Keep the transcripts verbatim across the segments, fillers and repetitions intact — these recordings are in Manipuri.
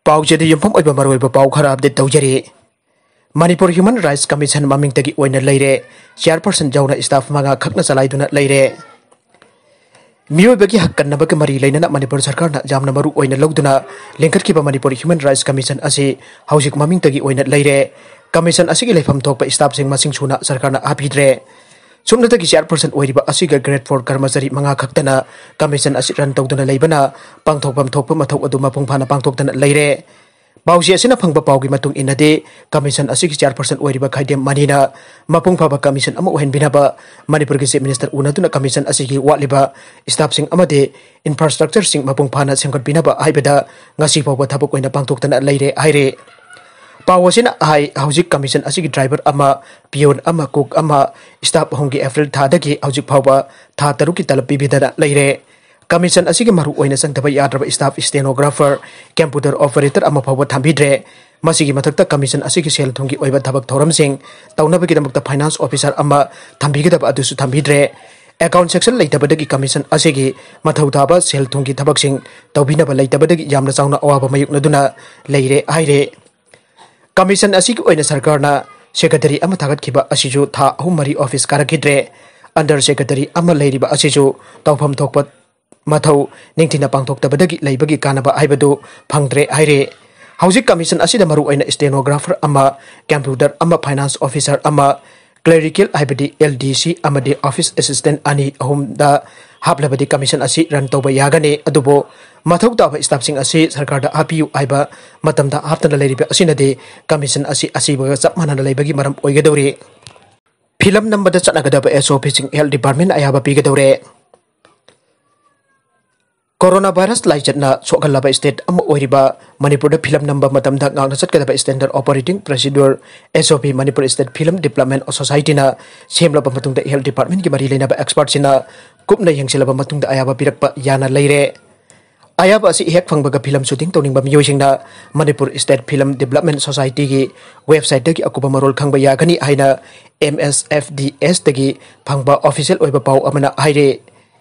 ꯄꯥꯎꯆꯦꯗ ꯌꯨꯝꯐꯝ ꯑꯣꯏꯕ ꯃꯔꯨꯑꯣꯏꯕ ꯄꯥꯎ ꯈꯔ ꯑꯞꯗꯦꯠ ꯇꯧꯖꯔꯤ꯫ ꯃꯅꯤꯄꯨꯔ ꯍ꯭ꯌꯨꯃꯦꯟ ꯔꯥꯏꯠꯁ ꯀꯃꯤꯁꯟ ꯃꯃꯤꯡꯇꯒꯤ ꯑꯣꯏꯅ ꯂꯩꯔꯦ꯫ ꯆꯤꯌꯥꯔꯄꯔꯁꯟ ꯌꯥꯎꯅ ꯁ꯭ꯇꯥꯐ ꯃꯉꯥ ꯈꯛꯅ ꯆꯂꯥꯏꯗꯨꯅ ꯂꯩꯔꯦ꯫ ꯃꯤꯑꯣꯏꯕꯒꯤ ꯍꯛ ꯀꯟꯅꯕꯒ ꯃꯔꯤ ꯂꯩꯅꯅ ꯃꯅꯤꯄꯨꯔ ꯁꯔꯀꯥꯔꯅ ꯌꯥꯝꯅ ꯃꯔꯨ ꯑꯣꯏꯅ ꯂꯧꯗꯨꯅ ꯂꯤꯡꯈꯠꯈꯤꯕ ꯃꯅꯤꯄꯨꯔ ꯍ꯭ꯌꯨꯃꯦꯟ ꯔꯥꯏꯠꯁ ꯀꯃꯤꯁꯟ ꯑꯁꯤ ꯍꯧꯖꯤꯛ ꯃꯃꯤꯡꯇꯒꯤ ꯑꯣꯏꯅ ꯂꯩꯔꯦ꯫ ꯀꯃꯤꯁꯟ ꯑꯁꯤꯒꯤ ꯂꯩꯐꯝ ꯊꯣꯛꯄ ꯁ꯭ꯇꯥꯐꯁꯤꯡ ꯃꯁꯤꯡ ꯁꯨꯅ ꯁꯔꯀꯥꯔꯅ ꯍꯥꯞꯄꯤꯗ꯭ꯔꯦ꯫ ꯁꯨꯞꯅꯇꯒꯤ ꯆꯤꯌꯥꯔꯄꯔꯁꯟ ꯑꯣꯏꯔꯤꯕ ꯑꯁꯤꯒ ꯒ꯭ꯔꯦꯗ ꯐꯣꯔ ꯀꯔꯃꯆꯥꯔꯤ ꯃꯉꯥ ꯈꯛꯇꯅ ꯀꯃꯤꯁꯟ ꯑꯁꯤ ꯔꯟ ꯇꯧꯗꯨꯅ ꯂꯩꯕꯅ ꯄꯥꯡꯊꯣꯛꯐꯝ ꯊꯣꯛꯄ ꯃꯊꯧ ꯑꯗꯨ ꯃꯄꯨꯡ ꯐꯥꯅ ꯄꯥꯡꯊꯣꯛꯇꯅ ꯂꯩꯔꯦ꯫ ꯄꯥꯎꯆꯦ ꯑꯁꯤꯅ ꯐꯪꯕ ꯄꯥꯎꯒꯤ ꯃꯇꯨꯡ ꯏꯟꯅꯗꯤ, ꯀꯃꯤꯁꯟ ꯑꯁꯤꯒꯤ ꯆꯤꯌꯥꯔꯄꯔꯁꯟ ꯑꯣꯏꯔꯤꯕ ꯈꯥꯏꯗꯦꯝ ꯃꯅꯤꯅ ꯃꯄꯨꯡ ꯐꯥꯕ ꯀꯃꯤꯁꯟ ꯑꯃ ꯑꯣꯏꯍꯟꯕꯤꯅꯕ ꯃꯅꯤꯄꯨꯔꯒꯤ ꯆꯤꯐ ꯃꯤꯅꯤꯁꯇꯔ ꯎꯅꯗꯨꯅ ꯀꯃꯤꯁꯟ ꯑꯁꯤꯒꯤ ꯋꯥꯠꯂꯤꯕ ꯁ꯭ꯇꯥꯐꯁꯤꯡ ꯑꯃꯗꯤ ꯏꯟꯐ꯭ꯔꯥꯁ꯭ꯇ꯭ꯔꯛꯆꯔꯁꯤꯡ ꯃꯄꯨꯡ ꯐꯥꯅ ꯁꯦꯝꯒꯠꯄꯤꯅꯕ ꯍꯥꯏꯕꯗ ꯉꯁꯤ ꯐꯥꯎꯕ ꯊꯕꯛ ꯑꯣꯏꯅ ꯄꯥꯡꯊꯣꯛꯇꯅ ꯂꯩꯔꯦ ꯍꯥꯏꯔꯦ꯫ ꯄꯥꯎ ꯑꯁꯤꯅ ꯍꯥꯏ, ꯍꯧꯖꯤꯛ ꯀꯃꯤꯁꯟ ꯑꯁꯤꯒꯤ ꯗ꯭ꯔꯥꯏꯚꯔ ꯑꯃ, ꯄꯤꯌꯣꯟ ꯑꯃ, ꯀꯨꯛ ꯑꯃ, ꯁ꯭ꯇꯥꯐ ꯑꯍꯨꯝꯒꯤ ꯑꯦꯄ꯭ꯔꯤꯜ ꯊꯥꯗꯒꯤ ꯍꯧꯖꯤꯛ ꯐꯥꯎꯕ ꯊꯥ ꯇꯔꯨꯛꯀꯤ ꯇꯂꯕ ꯄꯤꯕꯤꯗꯅ ꯂꯩꯔꯦ꯫ ꯀꯃꯤꯁꯟ ꯑꯁꯤꯒꯤ ꯃꯔꯨꯑꯣꯏꯅ ꯆꯪꯗꯕ ꯌꯥꯗ꯭ꯔꯕ ꯁ꯭ꯇꯥꯐ, ꯁ꯭ꯇꯦꯅꯣꯒ꯭ꯔꯥꯐꯔ, ꯀꯝꯄ꯭ꯌꯨꯇꯔ ꯑꯣꯄꯔꯦꯇꯔ ꯑꯃ ꯐꯥꯎꯕ ꯊꯝꯕꯤꯗ꯭ꯔꯦ꯫ ꯃꯁꯤꯒꯤ ꯃꯊꯛꯇ ꯀꯃꯤꯁꯟ ꯑꯁꯤꯒꯤ ꯁꯦꯜ ꯊꯨꯝꯒꯤ ꯑꯣꯏꯕ ꯊꯕꯛ ꯊꯧꯔꯝꯁꯤꯡ ꯇꯧꯅꯕꯒꯤꯗꯃꯛꯇ ꯐꯥꯏꯅꯥꯟꯁ ꯑꯣꯐꯤꯁꯥꯔ ꯑꯃ ꯊꯝꯕꯤꯒꯗꯕ ꯑꯗꯨꯁꯨ ꯊꯝꯕꯤꯗ꯭ꯔꯦ꯫ ꯑꯦꯀꯥꯎꯟꯠ ꯁꯦꯛꯁꯟ ꯂꯩꯇꯕꯗꯒꯤ ꯀꯃꯤꯁꯟ ꯑꯁꯤꯒꯤ ꯃꯊꯧ ꯇꯥꯕ ꯁꯦꯜ ꯊꯨꯝꯒꯤ ꯊꯕꯛꯁꯤꯡ ꯇꯧꯕꯤꯅꯕ ꯂꯩꯇꯕꯗꯒꯤ ꯌꯥꯝꯅ ꯆꯥꯎꯅ ꯑꯋꯥꯕ ꯃꯥꯌꯣꯛꯅꯗꯨꯅ ꯂꯩꯔꯦ ꯍꯥꯏꯔꯦ꯫ ꯀꯃꯤꯁꯟ ꯑꯁꯤꯒꯤ ꯑꯣꯏꯅ ꯁꯔꯀꯥꯔꯅ ꯁꯦꯀ꯭ꯔꯦꯇꯔꯤ ꯑꯃ ꯊꯥꯒꯠꯈꯤꯕ ꯑꯁꯤꯁꯨ ꯊꯥ ꯑꯍꯨꯝ ꯃꯔꯤ ꯑꯣꯐꯤꯁ ꯀꯥꯔꯛꯈꯤꯗ꯭ꯔꯦ꯫ ꯑꯟꯗꯔ ꯁꯦꯀ꯭ꯔꯦꯇꯔꯤ ꯑꯃ ꯂꯩꯔꯤꯕ ꯑꯁꯤꯁꯨ ꯇꯧꯐꯝ ꯊꯣꯛꯄ ꯃꯊꯧ ꯅꯤꯡꯊꯤꯅ ꯄꯥꯡꯊꯣꯛꯇꯕꯗꯒꯤ ꯂꯩꯕꯒꯤ ꯀꯥꯟꯅꯕ ꯍꯥꯏꯕꯗꯨ ꯐꯪꯗ꯭ꯔꯦ ꯍꯥꯏꯔꯦ꯫ ꯍꯧꯖꯤꯛ ꯀꯃꯤꯁꯟ ꯑꯁꯤꯗ ꯃꯔꯨꯑꯣꯏꯅ ꯁ꯭ꯇꯦꯅꯣꯒ꯭ꯔꯥꯐꯔ ꯑꯃ, ꯀꯝꯄ꯭ꯌꯨꯇꯔ ꯑꯃ, ꯐꯥꯏꯅꯥꯟꯁ ꯑꯣꯐꯤꯁꯥꯔ ꯑꯃ, ꯀ꯭ꯂꯦꯔꯤꯀꯦꯜ ꯍꯥꯏꯕꯗꯤ ꯑꯦꯜ ꯗꯤ ꯁꯤ ꯑꯃꯗꯤ ꯑꯣꯐꯤꯁ ꯑꯦꯁꯤꯁꯇꯦꯟꯠ ꯑꯅꯤ ꯑꯍꯨꯝꯗ ꯍꯥꯞꯂꯕꯗꯤ ꯀꯃꯤꯁꯟ ꯑꯁꯤ ꯔꯟ ꯇꯧꯕ ꯌꯥꯒꯅꯤ꯫ ꯑꯗꯨꯕꯨ ꯃꯊꯧ ꯇꯥꯕ ꯁ꯭ꯇꯥꯐꯁꯤꯡ ꯑꯁꯤ ꯁꯔꯀꯥꯔꯗ ꯍꯥꯞꯄꯤꯌꯨ ꯍꯥꯏꯕ ꯃꯇꯝꯗ ꯍꯥꯞꯇꯅ ꯂꯩꯔꯤꯕ ꯑꯁꯤꯅꯗꯤ ꯀꯃꯤꯁꯟ ꯑꯁꯤ ꯑꯁꯤꯕꯒ ꯆꯞ ꯃꯥꯟꯅꯅ ꯂꯩꯕꯒꯤ ꯃꯔꯝ ꯑꯣꯏꯒꯗꯧꯔꯤ꯫ ꯐꯤꯂꯝ ꯅꯝꯕꯗ ꯆꯠꯅꯒꯗꯕ ꯑꯦꯁ ꯑꯣ ꯄꯤꯁꯤꯡ ꯍꯦꯜꯊ ꯗꯤꯄꯥꯔꯠꯃꯦꯟꯅ ꯑꯌꯥꯕ ꯄꯤꯒꯗꯧꯔꯦ꯫ ꯀꯣꯔꯣꯅꯥ ꯚꯥꯏꯔꯁ ꯂꯥꯏꯆꯠꯅ ꯁꯣꯛꯍꯜꯂꯕ ꯁ꯭ꯇꯦꯠ ꯑꯃ ꯑꯣꯏꯔꯤꯕ ꯃꯅꯤꯄꯨꯔꯗ ꯐꯤꯂꯝ ꯅꯝꯕ ꯃꯇꯝꯗ ꯉꯥꯛꯅ ꯆꯠꯀꯗꯕ ꯁ꯭ꯇꯦꯟꯗꯔꯗ ꯑꯣꯄꯔꯦꯇꯤꯡ ꯄ꯭ꯔꯣꯁꯤꯗ꯭ꯌꯨꯔ, ꯑꯦꯁ ꯑꯣ ꯄꯤ, ꯃꯅꯤꯄꯨꯔ ꯁ꯭ꯇꯦꯠ ꯐꯤꯂꯝ ꯗꯤꯕ꯭ꯂꯞꯃꯦꯟ ꯁꯣꯁꯥꯏꯇꯤꯅ ꯁꯦꯝꯂꯕ ꯃꯇꯨꯡꯗ ꯍꯦꯜꯊ ꯗꯤꯄꯥꯔꯠꯃꯦꯟꯒꯤ ꯃꯔꯤ ꯂꯩꯅꯕ ꯑꯦꯛꯁꯄꯔꯠꯁꯤꯡꯅ ꯀꯨꯞꯅ ꯌꯦꯡꯁꯤꯜꯂꯕ ꯃꯇꯨꯡꯗ ꯑꯌꯥꯕ ꯄꯤꯔꯛꯄ ꯌꯥꯅ ꯂꯩꯔꯦ꯫ ꯑꯌꯥꯕ ꯑꯁꯤ ꯍꯦꯛ ꯐꯪꯕꯒ ꯐꯤꯂꯝ ꯁꯨꯇꯤꯡ ꯇꯧꯅꯤꯡꯕ ꯃꯤꯑꯣꯏꯁꯤꯡꯅ ꯃꯅꯤꯄꯨꯔ ꯁ꯭ꯇꯦꯠ ꯐꯤꯂꯝ ꯗꯤꯕ꯭ꯂꯞꯃꯦꯟ ꯁꯣꯁꯥꯏꯇꯤꯒꯤ ꯋꯦꯕꯁꯥꯏꯠꯇꯒꯤ ꯑꯀꯨꯞꯄ ꯃꯔꯣꯜ ꯈꯪꯕ ꯌꯥꯒꯅꯤ ꯍꯥꯏꯅ ꯑꯦꯝ ꯑꯦꯁ ꯑꯦꯐ ꯗꯤ ꯑꯦꯁꯇꯒꯤ ꯐꯪꯕ ꯑꯣꯐꯤꯁꯤꯌꯦꯜ ꯑꯣꯏꯕ ꯄꯥꯎ ꯑꯃꯅ ꯍꯥꯏꯔꯦ꯫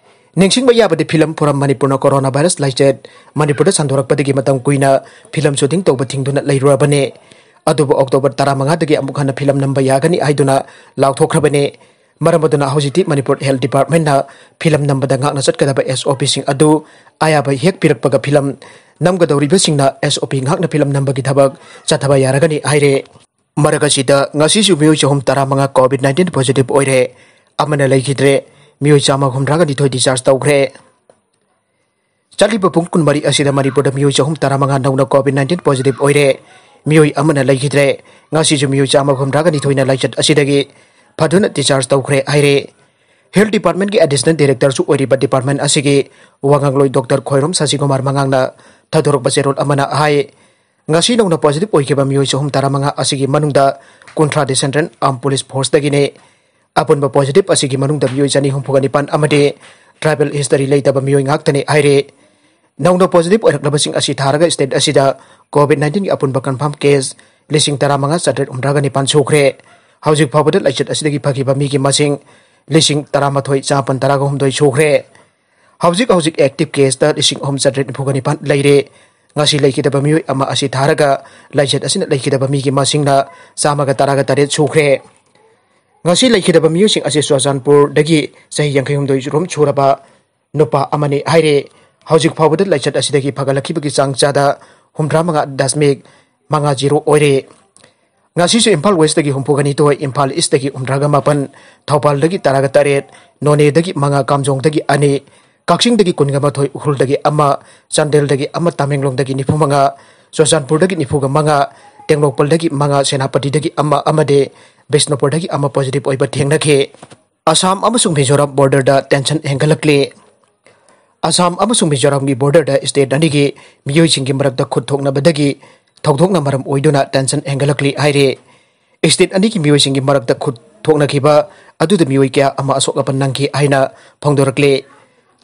ꯅꯤꯡꯁꯤꯡꯕ ꯌꯥꯕꯗꯤ, ꯐꯤꯂꯝ ꯐꯣꯔꯝ ꯃꯅꯤꯄꯨꯔꯅ ꯀꯣꯔꯣꯅꯥ ꯚꯥꯏꯔꯁ ꯂꯥꯏꯆꯠ ꯃꯅꯤꯄꯨꯔꯗ ꯁꯟꯗꯣꯔꯛꯄꯗꯒꯤ ꯃꯇꯝ ꯀꯨꯏꯅ ꯐꯤꯂꯝ ꯁꯨꯇꯤꯡ ꯇꯧꯕ ꯊꯤꯡꯗꯨꯅ ꯂꯩꯔꯨꯔꯕꯅꯤ꯫ ꯑꯗꯨꯕꯨ ꯑꯣꯛꯇꯣꯕꯔ ꯇꯔꯥꯃꯉꯥꯗꯒꯤ ꯑꯃꯨꯛ ꯍꯟꯅ ꯐꯤꯂꯝ ꯅꯝꯕ ꯌꯥꯒꯅꯤ ꯍꯥꯏꯗꯨꯅ ꯂꯥꯎꯊꯣꯛꯈ꯭ꯔꯕꯅꯤ꯫ ꯃꯔꯝ ꯑꯗꯨꯅ ꯍꯧꯖꯤꯛꯇꯤ ꯃꯅꯤꯄꯨꯔ ꯍꯦꯜꯊ ꯗꯤꯄꯥꯔꯠꯃꯦꯟꯅ ꯐꯤꯂꯝ ꯅꯝꯕꯗ ꯉꯥꯛꯅ ꯆꯠꯀꯗꯕ ꯑꯦꯁ ꯑꯣ ꯄꯤꯁꯤꯡ ꯑꯗꯨ ꯑꯌꯥꯕ ꯍꯦꯛ ꯄꯤꯔꯛꯄꯒ ꯐꯤꯂꯝ ꯅꯝꯒꯗꯧꯔꯤꯕꯁꯤꯡꯅ ꯑꯦꯁ ꯑꯣ ꯄꯤ ꯉꯥꯛꯅ ꯐꯤꯂꯝ ꯅꯝꯕꯒꯤ ꯊꯕꯛ ꯆꯠꯊꯕ ꯌꯥꯔꯒꯅꯤ ꯍꯥꯏꯔꯦ꯫ ꯃꯔꯛ ꯑꯁꯤꯗ ꯉꯁꯤꯁꯨ ꯃꯤꯑꯣꯏ ꯆꯍꯨꯝ ꯇꯔꯥꯃꯉꯥ ꯀꯣꯚꯤꯗ ꯅꯥꯏꯟꯇꯤꯟ ꯄꯣꯖꯤꯇꯤꯚ ꯑꯣꯏꯔꯦ꯫ ꯑꯃꯅ ꯂꯩꯈꯤꯗ꯭ꯔꯦ꯫ ꯃꯤꯑꯣꯏ ꯆꯥꯝꯃ ꯍꯨꯝꯗ꯭ꯔꯥꯒ ꯅꯤꯊꯣꯏ ꯗꯤꯁꯆꯥꯔꯖ ꯇꯧꯈ꯭ꯔꯦ꯫ ꯆꯠꯂꯤꯕ ꯄꯨꯡ ꯀꯨꯟꯃꯔꯤ ꯑꯁꯤꯗ ꯃꯅꯤꯄꯨꯔꯗ ꯃꯤꯑꯣꯏ ꯆꯍꯨꯝ ꯇꯔꯥꯃꯉꯥ ꯅꯧꯅ ꯀꯣꯚꯤꯗ ꯅꯥꯏꯟꯇꯤꯟ ꯄꯣꯖꯤꯇꯤꯚ ꯑꯣꯏꯔꯦ꯫ ꯃꯤꯑꯣꯏ ꯑꯃꯅ ꯂꯩꯈꯤꯗ꯭ꯔꯦ꯫ ꯉꯁꯤꯁꯨ ꯃꯤꯑꯣꯏ ꯆꯥꯝꯃ ꯍꯨꯝꯗ꯭ꯔꯥꯒ ꯅꯤꯊꯣꯏꯅ ꯂꯥꯏꯆꯠ ꯑꯁꯤꯗꯒꯤ ꯐꯗꯨꯅ ꯗꯤꯁꯆꯥꯔꯖ ꯇꯧꯈ꯭ꯔꯦ ꯍꯥꯏꯔꯦ꯫ ꯍꯦꯜꯊ ꯗꯤꯄꯥꯔꯠꯃꯦꯟꯒꯤ ꯑꯦꯗꯤꯁꯅꯦꯜ ꯗꯥꯏꯔꯦꯛꯇꯔꯁꯨ ꯑꯣꯏꯔꯤꯕ ꯗꯤꯄꯥꯔꯠꯃꯦꯟ ꯑꯁꯤꯒꯤ ꯋꯥꯉꯥꯡꯂꯣꯏ ꯗꯣꯛꯇꯔ ꯈꯣꯏꯔꯣꯝ ꯁꯁꯤꯀꯨꯃꯥꯔ ꯃꯉꯥꯡꯅ ꯊꯥꯗꯣꯔꯛꯄ ꯆꯦꯔꯣꯜ ꯑꯃꯅ ꯍꯥꯏ, ꯉꯁꯤ ꯅꯧꯅ ꯄꯣꯖꯤꯇꯤꯚ ꯑꯣꯏꯈꯤꯕ ꯃꯤꯑꯣꯏ ꯆꯍꯨꯝ ꯇꯔꯥꯃꯉꯥ ꯑꯁꯤꯒꯤ ꯃꯅꯨꯡꯗ ꯀꯨꯟꯊ꯭ꯔꯥꯗꯤ ꯁꯦꯟꯇ꯭ꯔꯦꯜ ꯑꯥꯔꯝ ꯄꯨꯂꯤꯁ ꯐꯣꯔꯁꯇꯒꯤꯅꯤ꯫ ꯑꯄꯨꯟꯕ ꯄꯣꯖꯤꯇꯤꯚ ꯑꯁꯤꯒꯤ ꯃꯅꯨꯡꯗ ꯃꯤꯑꯣꯏ ꯆꯅꯤ ꯍꯨꯝꯐꯨꯒ ꯅꯤꯄꯥꯟ ꯑꯃꯗꯤ ꯇ꯭ꯔꯥꯏꯕꯦꯜ ꯍꯤꯁꯇꯔꯤ ꯂꯩꯇꯕ ꯃꯤꯑꯣꯏ ꯉꯥꯛꯇꯅꯤ ꯍꯥꯏꯔꯤ꯫ ꯅꯧꯅ ꯄꯣꯖꯤꯇꯤꯚ ꯑꯣꯏꯔꯛꯂꯕꯁꯤꯡ ꯑꯁꯤ ꯊꯥꯔꯒ ꯁ꯭ꯇꯦꯠ ꯑꯁꯤꯗ ꯀꯣꯚꯤꯗ ꯅꯥꯏꯟꯇꯤꯟꯒꯤ ꯑꯄꯨꯟꯕ ꯀꯟꯐꯥꯔꯝ ꯀꯦꯁ ꯂꯤꯁꯤꯡ ꯇꯔꯥꯃꯉꯥ ꯆꯥꯇ꯭ꯔꯦꯠ ꯍꯨꯝꯗ꯭ꯔꯥꯒ ꯅꯤꯄꯥꯟ ꯁꯨꯈ꯭ꯔꯦ꯫ ꯍꯧꯖꯤꯛ ꯐꯥꯎꯕꯗ ꯂꯥꯏꯆꯠ ꯑꯁꯤꯗꯒꯤ ꯐꯈꯤꯕ ꯃꯤꯒꯤ ꯃꯁꯤꯡ ꯂꯤꯁꯤꯡ ꯇꯔꯥꯃꯥꯊꯣꯏ ꯆꯥꯃꯥꯄꯟ ꯇꯔꯥꯒ ꯍꯨꯝꯗꯣꯏ ꯁꯨꯈ꯭ꯔꯦ꯫ ꯍꯧꯖꯤꯛ ꯍꯧꯖꯤꯛ ꯑꯦꯛꯇꯤꯚ ꯀꯦꯁꯇ ꯂꯤꯁꯤꯡ ꯑꯍꯨꯝ ꯆꯥꯇ꯭ꯔꯦꯠ ꯅꯤꯐꯨꯒ ꯅꯤꯄꯥꯟ ꯂꯩꯔꯦ꯫ ꯉꯁꯤ ꯂꯩꯈꯤꯗꯕ ꯃꯤꯑꯣꯏ ꯑꯃ ꯑꯁꯤ ꯊꯥꯔꯒ ꯂꯥꯏꯆꯠ ꯑꯁꯤꯅ ꯂꯩꯈꯤꯗꯕ ꯃꯤꯒꯤ ꯃꯁꯤꯡꯅ ꯆꯥꯝꯃꯒ ꯇꯔꯥꯒ ꯇꯔꯦꯠ ꯁꯨꯈ꯭ꯔꯦ꯫ ꯉꯁꯤ ꯂꯩꯈꯤꯗꯕ ꯃꯤꯑꯣꯏꯁꯤꯡ ꯑꯁꯤ ꯆꯨꯔꯆꯥꯟꯄꯨꯔꯗꯒꯤ ꯆꯍꯤ ꯌꯥꯡꯈꯩ ꯍꯨꯝꯗꯣꯏ ꯔꯣꯝ ꯁꯨꯔꯕ ꯅꯨꯄꯥ ꯑꯃꯅꯤ ꯍꯥꯏꯔꯦ꯫ ꯍꯧꯖꯤꯛ ꯐꯥꯎꯕꯗ ꯂꯥꯏꯆꯠ ꯑꯁꯤꯗꯒꯤ ꯐꯒꯠꯂꯛꯈꯤꯕꯒꯤ ꯆꯥꯡ ꯆꯥꯗ ꯍꯨꯝꯗ꯭ꯔꯥ ꯃꯉꯥ ꯗꯁꯃꯤꯛ ꯃꯉꯥ ꯖꯤꯔꯣ ꯑꯣꯏꯔꯦ꯫ ꯉꯁꯤꯁꯨ ꯏꯝꯐꯥꯜ ꯋꯦꯁꯇꯒꯤ ꯍꯨꯝꯐꯨꯒ ꯅꯤꯊꯣꯏ, ꯏꯝꯐꯥꯜ ꯏꯁꯇꯒꯤ ꯍꯨꯝꯗ꯭ꯔꯥꯒ ꯃꯥꯄꯟ, ꯊꯧꯕꯥꯜꯗꯒꯤ ꯇꯔꯥꯒ ꯇꯔꯦꯠ, ꯅꯣꯅꯦꯗꯒꯤ ꯃꯉꯥ, ꯀꯥꯝꯖꯣꯡꯗꯒꯤ ꯑꯅꯤ, ꯀꯛꯆꯤꯡꯗꯒꯤ ꯀꯨꯟꯒ ꯃꯥꯊꯣꯏ, ꯎꯈ꯭ꯔꯨꯜꯗꯒꯤ ꯑꯃ, ꯆꯥꯟꯗꯦꯜꯗꯒꯤ ꯑꯃ, ꯇꯃꯦꯡꯂꯣꯡꯗꯒꯤ ꯅꯤꯐꯨ ꯃꯉꯥ, ꯆꯨꯔꯆꯥꯟꯄꯨꯔꯗꯒꯤ ꯅꯤꯐꯨꯒ ꯃꯉꯥ, ꯇꯦꯡꯅꯧꯄꯜꯗꯒꯤ ꯃꯉꯥ, ꯁꯦꯅꯥꯄꯇꯤꯗꯒꯤ ꯑꯃ ꯑꯃꯗꯤ ꯕꯤꯁꯅꯨꯄꯨꯔꯗꯒꯤ ꯑꯃ ꯄꯣꯖꯤꯇꯤꯚ ꯑꯣꯏꯕ ꯊꯦꯡꯅꯈꯤ꯫ ꯑꯁꯥꯝ ꯑꯃꯁꯨꯡ ꯃꯤꯖꯣꯔꯥꯝ ꯕꯣꯔꯗꯔꯗ ꯇꯦꯟꯁꯟ ꯍꯦꯟꯒꯠꯂꯛꯂꯤ꯫ ꯑꯁꯥꯝ ꯑꯃꯁꯨꯡ ꯃꯤꯖꯣꯔꯥꯝꯒꯤ ꯕꯣꯔꯗꯔꯗ ꯁ꯭ꯇꯦꯠ ꯑꯅꯤꯒꯤ ꯃꯤꯑꯣꯏꯁꯤꯡꯒꯤ ꯃꯔꯛꯇ ꯈꯨꯠ ꯊꯣꯛꯅꯕꯗꯒꯤ ꯊꯧꯗꯣꯛꯅ ꯃꯔꯝ ꯑꯣꯏꯗꯨꯅ ꯇꯦꯟꯁꯟ ꯍꯦꯟꯒꯠꯂꯛꯂꯤ ꯍꯥꯏꯔꯤ꯫ ꯁ꯭ꯇꯦꯠ ꯑꯅꯤꯒꯤ ꯃꯤꯑꯣꯏꯁꯤꯡꯒꯤ ꯃꯔꯛꯇ ꯈꯨꯠ ꯊꯣꯛꯅꯈꯤꯕ ꯑꯗꯨꯗ ꯃꯤꯑꯣꯏ ꯀꯌꯥ ꯑꯃ ꯑꯁꯣꯛ ꯑꯄꯟ ꯅꯪꯈꯤ ꯍꯥꯏꯅ ꯐꯣꯡꯗꯣꯔꯛꯂꯤ꯫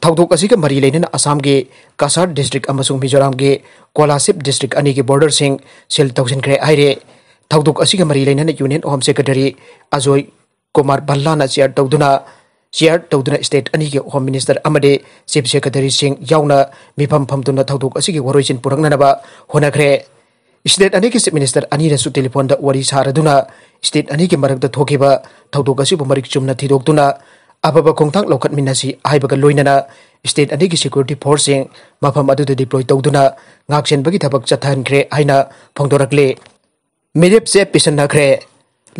ꯊꯧꯗꯣꯛ ꯑꯁꯤꯒ ꯃꯔꯤ ꯂꯩꯅꯅ ꯑꯁꯥꯝꯒꯤ ꯀꯁꯥꯔ ꯗꯤꯁꯇ꯭ꯔꯤꯛ ꯑꯃꯁꯨꯡ ꯃꯤꯖꯣꯔꯥꯝꯒꯤ ꯀꯣꯂꯥꯁꯤꯞ ꯗꯤꯁꯇ꯭ꯔꯤꯛ ꯑꯅꯤꯒꯤ ꯕꯣꯔꯗꯔꯁꯤꯡ ꯁꯤꯜ ꯇꯧꯁꯤꯟꯈ꯭ꯔꯦ ꯍꯥꯏꯔꯦ꯫ ꯊꯧꯗꯣꯛ ꯑꯁꯤꯒ ꯃꯔꯤ ꯂꯩꯅꯅ union home secretary Ajoy Kumar ꯚꯜꯂꯥꯅ ꯆꯤꯌꯔ ꯇꯧꯗꯨꯅ ꯆꯤꯌꯥꯔ ꯇꯧꯗꯨꯅ ꯁ꯭ꯇꯦꯠ ꯑꯅꯤꯒꯤ ꯍꯣꯝ ꯃꯤꯅꯤꯁꯇꯔ ꯑꯃꯗꯤ ꯆꯤꯐ ꯁꯦꯀ꯭ꯔꯦꯇꯔꯤꯁꯤꯡ ꯌꯥꯎꯅ ꯃꯤꯐꯝ ꯐꯝꯗꯨꯅ ꯊꯧꯗꯣꯛ ꯑꯁꯤꯒꯤ ꯋꯥꯔꯣꯏꯁꯤꯟ ꯄꯨꯔꯛꯅꯅꯕ ꯍꯣꯠꯅꯈ꯭ꯔꯦ꯫ ꯁ꯭ꯇꯦꯠ ꯑꯅꯤꯒꯤ ꯆꯤꯐ ꯃꯤꯅꯤꯁꯇꯔ ꯑꯅꯤꯅꯁꯨ ꯇꯦꯂꯤꯐꯣꯟꯗ ꯋꯥꯔꯤ ꯁꯥꯔꯗꯨꯅ ꯁ꯭ꯇꯦꯠ ꯑꯅꯤꯒꯤ ꯃꯔꯛꯇ ꯊꯣꯛꯈꯤꯕ ꯊꯧꯗꯣꯛ ꯑꯁꯤꯕꯨ ꯃꯔꯤꯛ ꯆꯨꯝꯅ ꯊꯤꯗꯣꯛꯇꯨꯅ ꯑꯐꯕ ꯈꯣꯡꯊꯥꯡ ꯂꯧꯈꯠꯃꯤꯟꯅꯁꯤ ꯍꯥꯏꯕꯒ ꯂꯣꯏꯅꯅ ꯁ꯭ꯇꯦꯠ ꯑꯅꯤꯒꯤ ꯁꯦꯀ꯭ꯌꯨꯔꯤꯇꯤ ꯐꯣꯔꯁꯁꯤꯡ ꯃꯐꯝ ꯑꯗꯨꯗ ꯗꯤꯄ꯭ꯂꯣꯏ ꯇꯧꯗꯨꯅ ꯉꯥꯛꯁꯦꯟꯕꯒꯤ ꯊꯕꯛ ꯆꯠꯊꯍꯟꯈ꯭ꯔꯦ ꯍꯥꯏꯅ ꯐꯣꯡꯗꯣꯔꯛꯂꯤ꯫ ꯃꯤꯔꯦꯞꯁꯦ ꯄꯤꯁꯤꯟꯅꯈ꯭ꯔꯦ꯫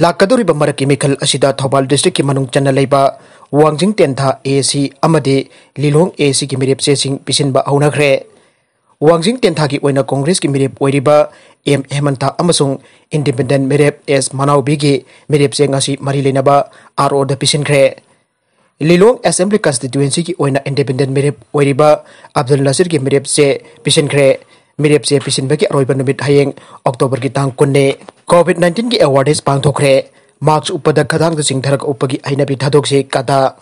ꯂꯥꯛꯀꯗꯧꯔꯤꯕ ꯃꯔꯛꯀꯤ ꯃꯤꯈꯜ ꯑꯁꯤꯗ ꯊꯧꯕꯥꯜ ꯗꯤꯁꯇ꯭ꯔꯤꯛꯀꯤ ꯃꯅꯨꯡ ꯆꯟꯅ ꯂꯩꯕ ꯋꯥꯡꯖꯤꯡ ꯇꯦꯟꯊꯥ ꯑꯦ ꯁꯤ ꯑꯃꯗꯤ ꯂꯤꯂꯣꯡ ꯑꯦ ꯁꯤꯒꯤ ꯃꯤꯔꯦꯞ ꯆꯦꯁꯤꯡ ꯄꯤꯁꯤꯟꯕ ꯍꯧꯅꯈ꯭ꯔꯦ꯫ ꯋꯥꯡꯖꯤꯡ ꯇꯦꯟꯊꯥꯒꯤ ꯑꯣꯏꯅ ꯀꯣꯡꯒ꯭ꯔꯦꯁꯀꯤ ꯃꯤꯔꯦꯞ ꯑꯣꯏꯔꯤꯕ ꯑꯦꯝ ꯍꯦꯃꯟꯊ ꯑꯃꯁꯨꯡ ꯏꯟꯗꯤꯄꯦꯟꯗꯦꯟ ꯃꯤꯔꯦꯞ ꯑꯦꯁ ꯃꯅꯥꯎꯕꯤꯒꯤ ꯃꯤꯔꯦꯞꯁꯦ ꯉꯁꯤ ꯃꯔꯤ ꯂꯩꯅꯕ ꯑꯥꯔ ꯑꯣꯗ ꯄꯤꯁꯤꯟꯈ꯭ꯔꯦ꯫ ꯂꯤꯂꯣꯡ ꯑꯦꯁꯦꯝꯕ꯭ꯂꯤ ꯀꯟꯁꯇꯤꯇ꯭ꯌꯨꯑꯦꯟꯁꯤꯒꯤ ꯑꯣꯏꯅ ꯏꯟꯗꯤꯄꯦꯟꯗꯦꯟ ꯃꯤꯔꯦꯞ ꯑꯣꯏꯔꯤꯕ ꯑꯕꯗꯨꯜ ꯅꯥꯁꯤꯔꯒꯤ ꯃꯤꯔꯦꯞꯁꯦ ꯄꯤꯁꯤꯟꯈ꯭ꯔꯦ꯫ ꯃꯤꯔꯦꯞꯁꯦ ꯄꯤꯁꯤꯟꯕꯒꯤ ꯑꯔꯣꯏꯕ ꯅꯨꯃꯤꯠ ꯍꯌꯦꯡ ꯑꯣꯛꯇꯣꯕꯔꯒꯤ ꯇꯥꯡ ꯀꯨꯟꯅꯤ꯫ ꯀꯣꯚꯤꯗ ꯅꯥꯏꯟꯇꯤꯟꯒꯤ ꯑꯦꯋꯥꯔꯅꯦꯁ ꯄꯥꯡꯊꯣꯛꯈ꯭ꯔꯦ꯫ ꯃꯥꯛꯁ ꯎꯞꯄꯗ ꯈꯗꯥꯡꯗ ꯆꯤꯡꯊꯔꯒ ꯎꯞꯄꯒꯤ ꯍꯩꯅꯕꯤ ꯊꯥꯗꯣꯛꯁꯤ ꯀꯗꯥ꯫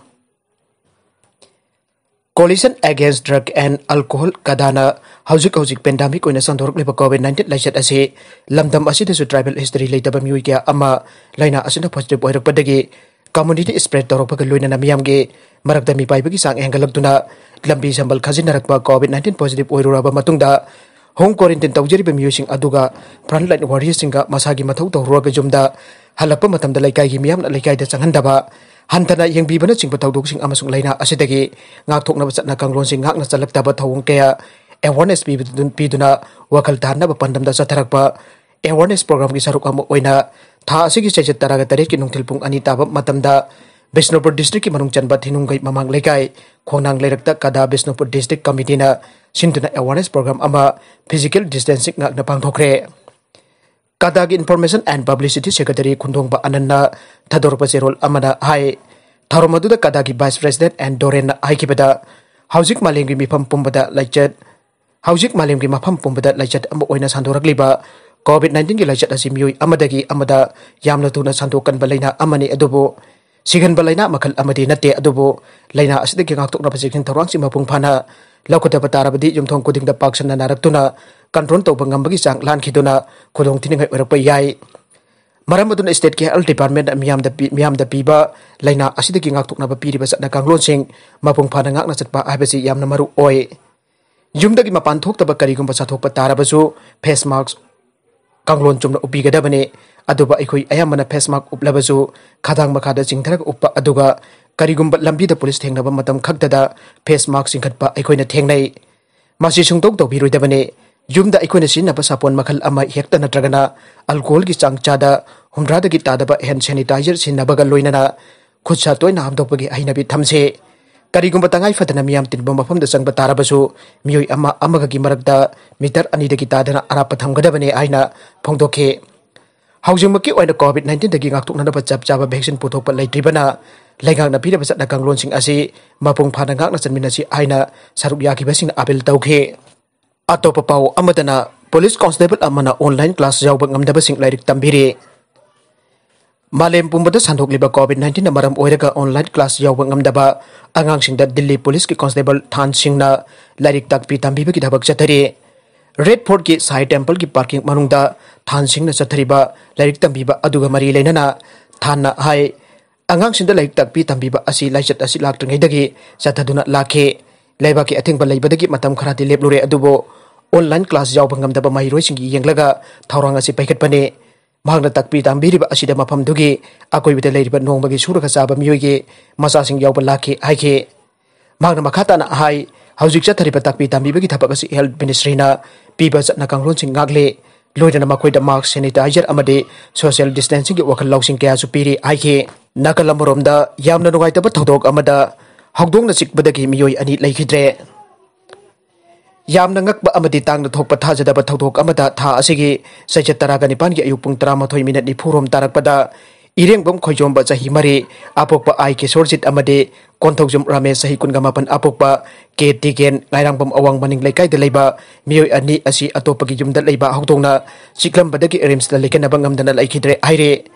Coalition Against Drug and Alcohol ꯀꯗꯥꯅ ꯍꯧꯖꯤꯛ ꯍꯧꯖꯤꯛ ꯄꯦꯟꯗꯥꯃꯤꯛ ꯑꯣꯏꯅ ꯁꯟꯗꯣꯔꯛꯂꯤꯕ ꯀꯣꯚꯤꯗ ꯅꯥꯏꯟꯇꯤꯟ ꯂꯥꯏꯆꯠ ꯑꯁꯤ ꯂꯝꯗꯝ ꯑꯁꯤꯗꯁꯨ ꯇ꯭ꯔꯥꯏꯕꯦꯜ ꯍꯤꯁꯇꯔꯤ ꯂꯩꯇꯕ ꯃꯤꯑꯣꯏ ꯀꯌꯥ ꯑꯃ ꯂꯥꯏꯅꯥ ꯑꯁꯤꯅ ꯄꯣꯖꯤꯇꯤꯚ ꯑꯣꯏꯔꯛꯄꯗꯒꯤ ꯀꯝꯃ꯭ꯌꯨꯅꯤꯇꯤ ꯁ꯭ꯄ꯭ꯔꯦꯗ ꯇꯧꯔꯛꯄꯒ ꯂꯣꯏꯅꯅ ꯃꯤꯌꯥꯝꯒꯤ ꯃꯔꯛꯇ ꯃꯤꯄꯥꯏꯕꯒꯤ ꯆꯥꯡ ꯍꯦꯟꯒꯠꯂꯛꯇꯨꯅ ꯂꯝꯕꯤ ꯁꯝꯕꯜ ꯈꯥꯖꯤꯟꯅꯔꯛꯄ ꯀꯣꯚꯤꯗ ꯅꯥꯏꯟꯇꯤꯟ ꯄꯣꯖꯤꯇꯤꯚ ꯑꯣꯏꯔꯨꯔꯕ ꯃꯇꯨꯡꯗ ꯍꯣꯝ ꯀ꯭ꯋꯥꯔꯦꯟꯇꯤꯟ ꯇꯧꯖꯔꯤꯕ ꯃꯤꯑꯣꯏꯁꯤꯡ ꯑꯗꯨꯒ ꯐ꯭ꯔꯟꯠ ꯂꯥꯏꯟ ꯋꯥꯔꯤꯌꯔꯁꯤꯡꯒ ꯃꯁꯥꯒꯤ ꯃꯊꯧ ꯇꯧꯔꯨꯔꯒ ꯌꯨꯝꯗ ꯍꯜꯂꯛꯄ ꯃꯇꯝꯗ ꯂꯩꯀꯥꯏꯒꯤ ꯃꯤꯌꯥꯝꯅ ꯂꯩꯀꯥꯏꯗ ꯆꯪꯍꯟꯗꯕ, ꯍꯟꯊꯅ ꯌꯦꯡꯕꯤꯕꯅꯆꯤꯡꯕ ꯊꯧꯗꯣꯛꯁꯤꯡ ꯑꯃꯁꯨꯡ ꯂꯥꯏꯅꯥ ꯑꯁꯤꯗꯒꯤ ꯉꯥꯛꯊꯣꯛꯅꯕ ꯆꯠꯅ ꯀꯥꯡꯂꯣꯟꯁꯤꯡ ꯉꯥꯛꯅ ꯆꯠꯂꯛꯇꯕ ꯊꯧꯑꯣꯡ ꯀꯌꯥ ꯑꯦꯋꯥꯔꯅꯦꯁ ꯄꯤꯕꯗꯨ-, ꯄꯤꯗꯨꯅ ꯋꯥꯈꯜ ꯇꯥꯍꯟꯅꯕ ꯄꯥꯟꯗꯝꯗ ꯆꯠꯊꯔꯛꯄ ꯑꯦꯋꯥꯔꯅꯦꯁ ꯄ꯭ꯔꯣꯒ꯭ꯔꯥꯝꯒꯤ ꯁꯔꯨꯛ ꯑꯃ ꯑꯣꯏꯅ ꯊꯥ ꯑꯁꯤꯒꯤ ꯆꯩꯆꯠ ꯇꯔꯥꯒ ꯇꯔꯦꯠꯀꯤ ꯅꯨꯡꯊꯤꯜ ꯄꯨꯡ ꯑꯅꯤ ꯇꯥꯕ ꯃꯇꯝꯗ ꯕꯤꯁꯅꯨꯄꯨꯔ ꯗꯤꯁꯇ꯭ꯔꯤꯛꯀꯤ ꯃꯅꯨꯡ ꯆꯟꯕ ꯊꯤꯅꯨꯡꯒꯩ ꯃꯃꯥꯡ ꯂꯩꯀꯥꯏ ꯈꯣꯡꯅꯥꯡ ꯂꯩꯔꯛꯇ ꯀꯗꯥ ꯕꯤꯁꯅꯨꯄꯨꯔ ꯗꯤꯁꯇ꯭ꯔꯤꯛ ꯀꯃꯤꯇꯤꯅ ꯁꯤꯟꯗꯨꯅ ꯑꯦꯋꯥꯔꯅꯦꯁ ꯄ꯭ꯔꯣꯒ꯭ꯔꯥꯝ ꯑꯃ ꯐꯤꯖꯤꯀꯦꯜ ꯗꯤꯁꯇꯦꯟꯁꯤꯡ ꯉꯥꯛꯅ ꯄꯥꯡꯊꯣꯛꯈ꯭ꯔꯦ꯫ ꯀꯗꯥꯒꯤ ꯏꯟꯐꯣꯔꯃꯦꯁꯟ ꯑꯦꯟ ꯄꯕ꯭ꯂꯤꯁꯤꯇꯤ ꯁꯦꯀ꯭ꯔꯦꯇꯔꯤ ꯈꯨꯟꯗꯣꯡꯕ ꯑꯅꯟꯅ ꯊꯥꯗꯣꯔꯛꯄ ꯆꯦꯔꯣꯜ ꯑꯃꯅ ꯍꯥꯏ, ꯊꯧꯔꯝ ꯑꯗꯨꯗ ꯀꯗꯥꯒꯤ ꯚꯥꯏꯁ ꯄ꯭ꯔꯦꯁꯤꯗꯦꯟꯠ ꯑꯦꯟ ꯗꯣꯔꯦꯟꯅ ꯍꯥꯏꯈꯤꯕꯗ, ꯍꯧꯖꯤꯛ ꯃꯥꯂꯦꯝꯒꯤ ꯃꯤꯐꯝ ꯄꯨꯝꯕꯗ ꯂꯥꯏꯆꯠ, ꯍꯧꯖꯤꯛ ꯃꯥꯂꯦꯝꯒꯤ ꯃꯐꯝ ꯄꯨꯝꯕꯗ ꯂꯥꯏꯆꯠ ꯑꯃ ꯑꯣꯏꯅ ꯁꯟꯗꯣꯔꯛꯂꯤꯕ ꯀꯣꯚꯤꯗ ꯅꯥꯏꯟꯇꯤꯟꯒꯤ ꯂꯥꯏꯆꯠ ꯑꯁꯤ ꯃꯤꯑꯣꯏ ꯑꯃꯗꯒꯤ ꯑꯃꯗ ꯌꯥꯝꯅ ꯊꯨꯅ ꯁꯟꯗꯣꯛꯀꯟꯕ ꯂꯥꯏꯅꯥ ꯑꯃꯅꯤ, ꯑꯗꯨꯕꯨ ꯁꯤꯒꯟꯕ ꯂꯥꯏꯅꯥ ꯃꯈꯜ ꯑꯃꯗꯤ ꯅꯠꯇꯦ꯫ ꯑꯗꯨꯕꯨ ꯂꯥꯏꯅꯥ ꯑꯁꯤꯗꯒꯤ ꯉꯥꯛꯊꯣꯛꯅꯕ ꯆꯦꯛꯁꯤꯟ ꯊꯧꯔꯥꯡꯁꯤꯡ ꯃꯄꯨꯡ ꯐꯥꯅ ꯂꯧꯒꯗꯕ ꯇꯥꯔꯕꯗꯤ ꯌꯨꯝꯊꯣꯡ ꯈꯨꯗꯤꯡꯗ ꯄꯥꯛ ꯁꯟꯅ ꯅꯥꯔꯛꯇꯨꯅ ꯀꯟꯇ꯭ꯔꯣꯜ ꯇꯧꯕ ꯉꯝꯕꯒꯤ ꯆꯥꯡ ꯂꯥꯟꯈꯤꯗꯨꯅ ꯈꯨꯗꯣꯡ ꯊꯤꯅꯤꯡꯉꯥꯏ ꯑꯣꯏꯔꯛꯄ ꯌꯥꯏ꯫ ꯃꯔꯝ ꯑꯗꯨꯅ state ꯀꯤ health department ꯅ ꯃꯤꯌꯥꯝꯗ ꯄꯤ-, ꯃꯤꯌꯥꯝꯗ ꯄꯤꯕ ꯂꯥꯏꯅꯥ ꯑꯁꯤꯗꯒꯤ ꯉꯥꯛꯊꯣꯛꯅꯕ ꯄꯤꯔꯤꯕ ꯆꯠꯅ ꯀꯥꯡꯂꯣꯟꯁꯤꯡ ꯃꯄꯨꯡ ꯐꯥꯅ ꯉꯥꯛꯅ ꯆꯠꯄ ꯍꯥꯏꯕꯁꯤ ꯌꯥꯝꯅ ꯃꯔꯨ ꯑꯣꯏ꯫ ꯌꯨꯝꯗꯒꯤ ꯃꯄꯥꯟ ꯊꯣꯛꯇꯕ ꯀꯔꯤꯒꯨꯝꯕ ꯆꯠꯊꯣꯛꯄ ꯇꯥꯔꯕꯁꯨ face mask ꯀꯥꯡꯂꯣꯟ ꯆꯨꯝꯅ ꯎꯞꯄꯤꯒꯗꯕꯅꯤ꯫ ꯑꯗꯨꯕꯨ ꯑꯩꯈꯣꯏ ꯑꯌꯥꯝꯕꯅ face mask ꯎꯞꯂꯕꯁꯨ ꯈꯗꯥꯡ ꯃꯈꯥꯗ ꯆꯤꯡꯊꯔꯒ ꯎꯞꯄ, ꯑꯗꯨꯒ ꯀꯔꯤꯒꯨꯝꯕ ꯂꯝꯕꯤꯗ ꯄꯨꯂꯤꯁ ꯊꯦꯡꯅꯕ ꯃꯇꯝ ꯈꯛꯇꯗ face mask ꯆꯤꯡꯈꯠꯄ ꯑꯩꯈꯣꯏꯅ ꯊꯦꯡꯅꯩ꯫ ꯃꯁꯤ ꯁꯨꯡꯇꯧ ꯇꯧꯕꯤꯔꯣꯏꯗꯕꯅꯤ꯫ ꯌꯨꯝꯗ ꯑꯩꯈꯣꯏꯅ ꯁꯤꯖꯤꯟꯅꯕ ꯁꯥꯄꯣꯟ ꯃꯈꯜ ꯑꯃ ꯍꯦꯛꯇ ꯅꯠꯇ꯭ꯔꯒꯅ alcohol ꯒꯤ ꯆꯥꯡ ꯆꯥꯗ ꯍꯨꯝꯗ꯭ꯔꯥꯗꯒꯤ ꯇꯥꯗꯕ hand sanitizer ꯁꯤꯖꯤꯟꯅꯕꯒ ꯂꯣꯏꯅꯅ ꯈꯨꯠ ꯁꯥ ꯇꯣꯏꯅ ꯍꯥꯝꯗꯣꯛꯄꯒꯤ ꯍꯩꯅꯕꯤ ꯊꯝꯁꯤ꯫ ꯀꯔꯤꯒꯨꯝꯕ ꯇꯉꯥꯏ ꯐꯗꯅ ꯃꯤꯌꯥꯝ ꯇꯤꯟꯕ ꯃꯐꯝꯗ ꯆꯪꯕ ꯇꯥꯔꯕꯁꯨ ꯃꯤꯑꯣꯏ ꯑꯃ ꯑꯃꯒꯒꯤ ꯃꯔꯛꯇ meter ꯑꯅꯤꯗꯒꯤ ꯇꯥꯗꯅ ꯑꯔꯥꯞꯄ ꯊꯝꯒꯗꯕꯅꯤ ꯍꯥꯏꯅ ꯐꯣꯡꯗꯣꯛꯈꯤ꯫ ꯍꯧꯖꯤꯛꯃꯛꯀꯤ ꯑꯣꯏꯅ COVID nineteen ꯗꯒꯤ ꯉꯥꯛꯊꯣꯛꯅꯅꯕ ꯆꯞ ꯆꯥꯕ vaccine ꯄꯨꯊꯣꯛꯄ ꯂꯩꯇ꯭ꯔꯤꯕꯅ ꯂꯩꯉꯥꯛꯅ ꯄꯤꯔꯤꯕ ꯆꯠꯅ ꯀꯥꯡꯂꯣꯟꯁꯤꯡ ꯑꯁꯤ ꯃꯄꯨꯡ ꯐꯥꯅ ꯉꯥꯛꯅ ꯆꯠꯃꯤꯟꯅꯁꯤ ꯍꯥꯏꯅ ꯁꯔꯨꯛ ꯌꯥꯈꯤꯕꯁꯤꯡꯅ appeal ꯇꯧꯈꯤ꯫ ꯑꯇꯣꯞꯄ ꯄꯥꯎ ꯑꯃꯗꯅ, police constable ꯑꯃꯅ online class ꯌꯥꯎꯕ ꯉꯝꯗꯕꯁꯤꯡ ꯂꯥꯏꯔꯤꯛ ꯇꯝꯕꯤꯔꯤ꯫ ꯃꯥꯂꯦꯝ ꯄꯨꯝꯕꯗ ꯁꯟꯗꯣꯛꯂꯤꯕ COVID nineteen ꯅ ꯃꯔꯝ ꯑꯣꯏꯔꯒ online class ꯌꯥꯎꯕ ꯉꯝꯗꯕ ꯑꯉꯥꯡꯁꯤꯡꯗ ꯗꯤꯜꯂꯤ ꯄꯨꯂꯤꯁꯀꯤ constable ꯊꯥꯟ ꯁꯤꯡꯅ ꯂꯥꯏꯔꯤꯛ ꯇꯥꯛꯄꯤ ꯇꯝꯕꯤꯕꯒꯤ ꯊꯕꯛ ꯆꯠꯊꯔꯤ꯫ Red Fort ꯀꯤ ꯁꯥꯏ temple ꯒꯤ parking ꯃꯅꯨꯡꯗ ꯊꯥꯟ ꯁꯤꯡꯅ ꯆꯠꯊꯔꯤꯕ ꯂꯥꯏꯔꯤꯛ ꯇꯝꯕꯤꯕ ꯑꯗꯨꯒ ꯃꯔꯤ ꯂꯩꯅꯅ ꯊꯥꯟꯅ ꯍꯥꯏ, ꯑꯉꯥꯡꯁꯤꯡꯗ ꯂꯥꯏꯔꯤꯛ ꯇꯥꯛꯄꯤ ꯇꯝꯕꯤꯕ ꯑꯁꯤ ꯂꯥꯏꯆꯠ ꯑꯁꯤ ꯂꯥꯛꯇ꯭ꯔꯤꯉꯩꯗꯒꯤ ꯆꯠꯊꯗꯨꯅ ꯂꯥꯛꯈꯤ꯫ ꯂꯩꯕꯥꯛꯀꯤ ꯑꯊꯤꯡꯕ ꯂꯩꯕꯗꯒꯤ ꯃꯇꯝ ꯈꯔꯗꯤ ꯂꯦꯞꯂꯨꯔꯦ, ꯑꯗꯨꯕꯨ online class ꯌꯥꯎꯕ ꯉꯝꯗꯕ ꯃꯍꯩꯔꯣꯏꯁꯤꯡꯒꯤ ꯌꯦꯡꯂꯒ ꯊꯧꯔꯥꯡ ꯑꯁꯤ ꯄꯥꯏꯈꯠꯄꯅꯤ꯫ ꯃꯍꯥꯛꯅ ꯇꯥꯛꯄꯤ ꯇꯝꯕꯤꯔꯤꯕ ꯑꯁꯤꯗ ꯃꯐꯝꯗꯨꯒꯤ ꯑꯀꯣꯏꯕꯗ ꯂꯩꯔꯤꯕ ꯅꯣꯡꯃꯒꯤ ꯁꯨꯔꯒ ꯆꯥꯕ ꯃꯤꯑꯣꯏꯒꯤ ꯃꯆꯥꯁꯤꯡ ꯌꯥꯎꯕ ꯂꯥꯛꯈꯤ ꯍꯥꯏꯈꯤ꯫ ꯃꯍꯥꯛꯅ ꯃꯈꯥ ꯇꯥꯅ ꯍꯥꯏ, ꯍꯧꯖꯤꯛ ꯆꯠꯊꯔꯤꯕ ꯇꯥꯛꯄꯤ ꯇꯝꯕꯤꯕꯒꯤ ꯊꯕꯛ ꯑꯁꯤ health ministry ꯅ ꯄꯤꯕ ꯆꯠꯅ ꯀꯥꯡꯂꯣꯟꯁꯤꯡ ꯉꯥꯛꯂꯤ꯫ ꯂꯣꯏꯅꯅ ꯃꯈꯣꯏꯗ mask, sanitizer ꯑꯃꯗꯤ social distancing ꯒꯤ ꯋꯥꯈꯜ ꯂꯧꯁꯤꯡ ꯀꯌꯥꯁꯨ ꯄꯤꯔꯤ ꯍꯥꯏꯈꯤ꯫ ꯅꯥꯀꯜ ꯑꯃꯔꯣꯝꯗ, ꯌꯥꯝꯅ ꯅꯨꯡꯉꯥꯏꯇꯕ ꯊꯧꯗꯣꯛ ꯑꯃꯗ ꯍꯧꯗꯣꯡꯅ ꯆꯤꯛꯄꯗꯒꯤ ꯃꯤꯑꯣꯏ ꯑꯅꯤ ꯂꯩꯈꯤꯗ꯭ꯔꯦ꯫ ꯌꯥꯝꯅ ꯉꯛꯄ ꯑꯃꯗꯤ ꯇꯥꯡꯅ ꯊꯣꯛꯄ ꯊꯥꯖꯗꯕ ꯊꯧꯗꯣꯛ ꯑꯃꯗ ꯊꯥ ꯑꯁꯤꯒꯤ ꯆꯩꯆꯠ ꯇꯔꯥꯒ ꯅꯤꯄꯥꯟꯒꯤ ꯑꯌꯨꯛ ꯄꯨꯡ ꯇꯔꯥꯃꯥꯊꯣꯏ ꯃꯤꯅꯠ ꯅꯤꯐꯨ ꯔꯣꯝ ꯇꯥꯔꯛꯄꯗ ꯏꯔꯦꯡꯕꯝ ꯈꯣꯏꯖꯣꯝꯕ ꯆꯍꯤ ꯃꯔꯤ, ꯑꯄꯣꯛꯄ ꯑꯥꯏ ꯀꯤꯁꯣꯔꯖꯤꯠ ꯑꯃꯗꯤ ꯀꯣꯟꯊꯧꯖꯝ ꯔꯥꯃꯦꯁ ꯆꯍꯤ ꯀꯨꯟꯒ ꯃꯥꯄꯟ ꯑꯄꯣꯛꯄ ꯀꯦ ꯇꯤꯒꯦꯟ ꯉꯥꯏꯔꯥꯡꯕꯝ ꯑꯋꯥꯡ ꯃꯅꯤꯡ ꯂꯩꯀꯥꯏꯗ ꯂꯩꯕ ꯃꯤꯑꯣꯏ ꯑꯅꯤ ꯑꯁꯤ ꯑꯇꯣꯞꯄꯒꯤ ꯌꯨꯝꯗ ꯂꯩꯕ ꯍꯧꯗꯣꯡꯅ ꯆꯤꯛꯂꯝꯕꯗꯒꯤ ꯔꯤꯝꯁꯇ ꯂꯩꯈꯠꯅꯕ ꯉꯝꯗꯅ ꯂꯩꯈꯤꯗ꯭ꯔꯦ ꯍꯥꯏꯔꯦ꯫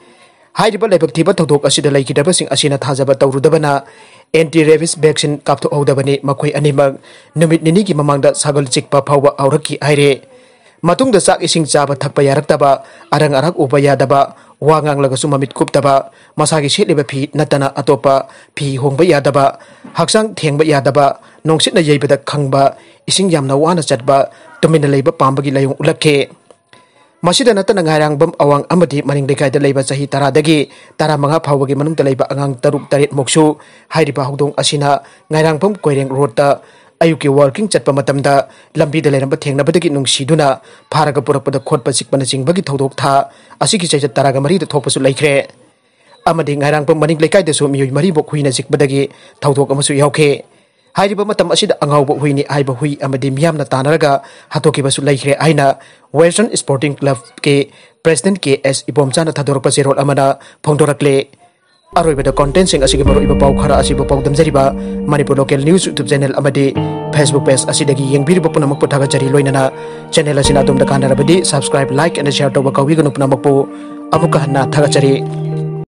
ꯍꯥꯏꯔꯤꯕ ꯂꯥꯏꯕꯛ ꯊꯤꯕ ꯊꯧꯗꯣꯛ ꯑꯁꯤꯗ ꯂꯩꯈꯤꯗ꯭ꯔꯕꯁꯤꯡ ꯑꯁꯤꯅ ꯊꯥꯖꯕ ꯇꯧꯔꯨꯗꯕꯅ anti rabies vaccine ꯀꯥꯞꯊꯣꯛꯍꯧꯗꯕꯅꯤ꯫ ꯃꯈꯣꯏ ꯑꯅꯤꯃꯛ ꯅꯨꯃꯤꯠ ꯅꯤꯅꯤꯒꯤ ꯃꯃꯥꯡꯗ ꯁꯥꯒꯜ ꯆꯤꯛꯄ ꯐꯥꯎꯕ ꯍꯧꯔꯛꯈꯤ ꯍꯥꯏꯔꯦ꯫ ꯃꯇꯨꯡꯗ ꯆꯥꯛ ꯏꯁꯤꯡ ꯆꯥꯕ ꯊꯛꯄ ꯌꯥꯔꯛꯇꯕ, ꯑꯔꯪ ꯑꯔꯥꯛ ꯎꯕ ꯌꯥꯗꯕ, ꯋꯥ ꯉꯥꯡꯂꯒꯁꯨ ꯃꯃꯤꯠ ꯀꯨꯞꯇꯕ, ꯃꯁꯥꯒꯤ ꯁꯦꯠꯂꯤꯕ ꯐꯤ ꯅꯠꯇꯅ ꯑꯇꯣꯞꯄ ꯐꯤ ꯍꯣꯡꯕ ꯌꯥꯗꯕ, ꯍꯛꯆꯥꯡ ꯊꯦꯡꯕ ꯌꯥꯗꯕ, ꯅꯨꯡꯁꯤꯠꯅ ꯌꯩꯕꯗ ꯈꯪꯕ, ꯏꯁꯤꯡ ꯌꯥꯝꯅ ꯋꯥꯅ ꯆꯠꯄ, ꯇꯨꯃꯤꯟꯅ ꯂꯩꯕ ꯄꯥꯝꯕꯒꯤ ꯂꯥꯏꯑꯣꯡ ꯎꯠꯂꯛꯈꯤ꯫ ꯃꯁꯤꯗ ꯅꯠꯇꯅ ꯉꯥꯏꯔꯥꯡꯕꯝ ꯑꯋꯥꯡ ꯑꯃꯗꯤ ꯃꯅꯤꯡ ꯂꯩꯀꯥꯏꯗ ꯂꯩꯕ ꯆꯍꯤ ꯇꯔꯥꯗꯒꯤ ꯇꯔꯥꯃꯉꯥ ꯐꯥꯎꯕꯒꯤ ꯃꯅꯨꯡꯗ ꯂꯩꯕ ꯑꯉꯥꯡ ꯇꯔꯨꯛ ꯇꯔꯦꯠ ꯃꯨꯛꯁꯨ ꯍꯥꯏꯔꯤꯕ ꯍꯧꯗꯣꯡ ꯑꯁꯤꯅ ꯉꯥꯏꯔꯥꯡꯕꯝ ꯀꯣꯏꯔꯦꯡ ꯔꯣꯗꯇ ꯑꯌꯨꯛꯀꯤ ꯋꯥꯜꯀꯤꯡ ꯆꯠꯄ ꯃꯇꯝꯗ ꯂꯝꯕꯤꯗ ꯂꯩꯔꯝꯕ ꯊꯦꯡꯅꯕꯗꯒꯤ ꯅꯨꯡꯁꯤꯗꯨꯅ ꯐꯥꯔꯒ ꯄꯨꯔꯛꯄꯗ ꯈꯣꯠꯄ ꯆꯤꯛꯄꯅꯆꯤꯡꯕꯒꯤ ꯊꯧꯗꯣꯛ ꯊꯥ ꯑꯁꯤꯒꯤ ꯆꯩꯆꯠ ꯇꯔꯥꯒ ꯃꯔꯤꯗ ꯊꯣꯛꯄꯁꯨ ꯂꯩꯈ꯭ꯔꯦ꯫ ꯑꯃꯗꯤ ꯉꯥꯏꯔꯥꯡꯕꯝ ꯃꯅꯤꯡ ꯂꯩꯀꯥꯏꯗꯁꯨ ꯃꯤꯑꯣꯏ ꯃꯔꯤꯕꯨ ꯍꯨꯏꯅ ꯆꯤꯛꯄꯗꯒꯤ ꯊꯧꯗꯣꯛ ꯑꯃꯁꯨ ꯌꯥꯎꯈꯤ꯫ ꯍꯥꯏꯔꯤꯕ ꯃꯇꯝ ꯑꯁꯤꯗ ꯑꯉꯥꯎꯕ ꯍꯨꯏꯅꯤ ꯍꯥꯏꯕ ꯍꯨꯏ ꯑꯃꯗꯤ ꯃꯤꯌꯥꯝꯅ ꯇꯥꯟꯅꯔꯒ ꯍꯥꯠꯇꯣꯛꯈꯤꯕꯁꯨ ꯂꯩꯈ꯭ꯔꯦ ꯍꯥꯏꯅ ꯋꯦꯁꯇꯔꯟ ꯁ꯭ꯄꯣꯔꯇꯤꯡ ꯀ꯭ꯂꯕꯀꯤ ꯄ꯭ꯔꯦꯁꯤꯗꯦꯟꯠ ꯀꯦ ꯑꯦꯁ ꯏꯕꯣꯝꯆꯥꯅ ꯊꯥꯗꯣꯔꯛꯄ ꯆꯦꯔꯣꯜ ꯑꯃꯅ ꯐꯣꯡꯗꯣꯔꯛꯂꯦ꯫ ꯑꯔꯣꯏꯕꯗ ꯀꯣꯟꯇꯦꯟꯁꯤꯡ ꯑꯁꯤꯒꯤ ꯃꯔꯨꯑꯣꯏꯕ ꯄꯥꯎ ꯈꯔ ꯑꯁꯤꯕꯨ ꯄꯥꯎꯗꯝꯖꯔꯤꯕ Manipur local news YouTube channel ꯑꯃꯗꯤ ꯐꯦꯁꯕꯨꯛ ꯄꯦꯖ ꯑꯁꯤꯗꯒꯤ ꯌꯦꯡꯕꯤꯔꯤꯕ ꯄꯨꯝꯅꯃꯛꯄꯨ ꯊꯥꯒꯠꯆꯔꯤ꯫ ꯂꯣꯏꯅꯅ ꯆꯦꯅꯦꯜ ꯑꯁꯤꯅ ꯑꯗꯣꯝꯗ ꯀꯥꯟꯅꯔꯕꯗꯤ subscribe, like and share ꯇꯧꯕ ꯀꯥꯎꯕꯤꯒꯅꯨ꯫ ꯄꯨꯝꯅꯃꯛꯄꯨ ꯑꯃꯨꯛꯀ ꯍꯟꯅ ꯊꯥꯒꯠꯆꯔꯤ꯫